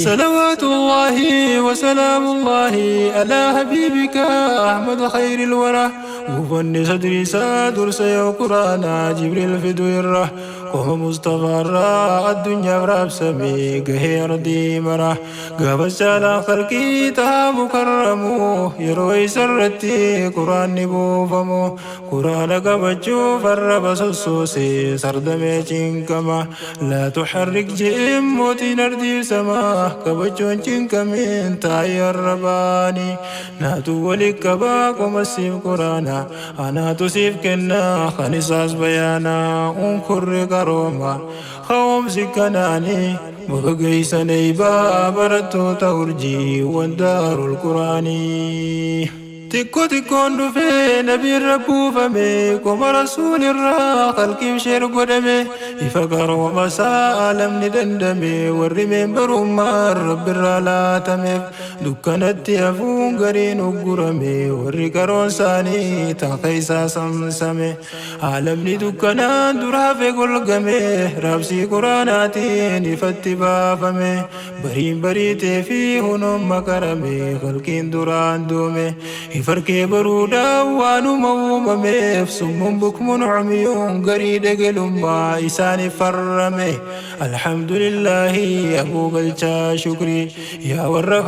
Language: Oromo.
صلوات الله وسلام الله على حبيبك أحمد خير الورى. وفن صدري سادر سيو قرانا جبريل في دويرة قوم مصطفى را الدنيا براب سمي قهير ديمرة قاب السلام خلقي تها مكرمو يروي سرتي قرآن نبوفمو قرآن قبجو فرب سوسي سردمي چنكما لا تحرك جئم موتي نردي سما قبجو چنكمين تاي الرباني ناتو ولك باكم السيف قرانا أنا تسيف كنا خنساس بيانا انكر قروما خوم سكناني مبقيسني بابرتو تورجي والدار القرآني. Xiqqoo xiqqoon dhufee nabiin rabbuufame qoma rasuulirraa qalqiif sheer godhame ifa qarooma isaa alamni dandame warri meenbarummaan rabbirraa laatameef dukkanatti hafuun gariin uggurame warri qaroon isaanii taqa isaa samsame alamni dukkanaan duraafe golgame raabsii quraanaatiin ifatti baafame bariin bariitee fi hunoon makarame qalqiin duraan duume. Ifarkee baruudhaan waanuma uumameef summuun bukmuun cumiyuun garii dhegelummaa isaaniif farrame. Alhamdulillaahi abuu galchaa shukrii yaa warra.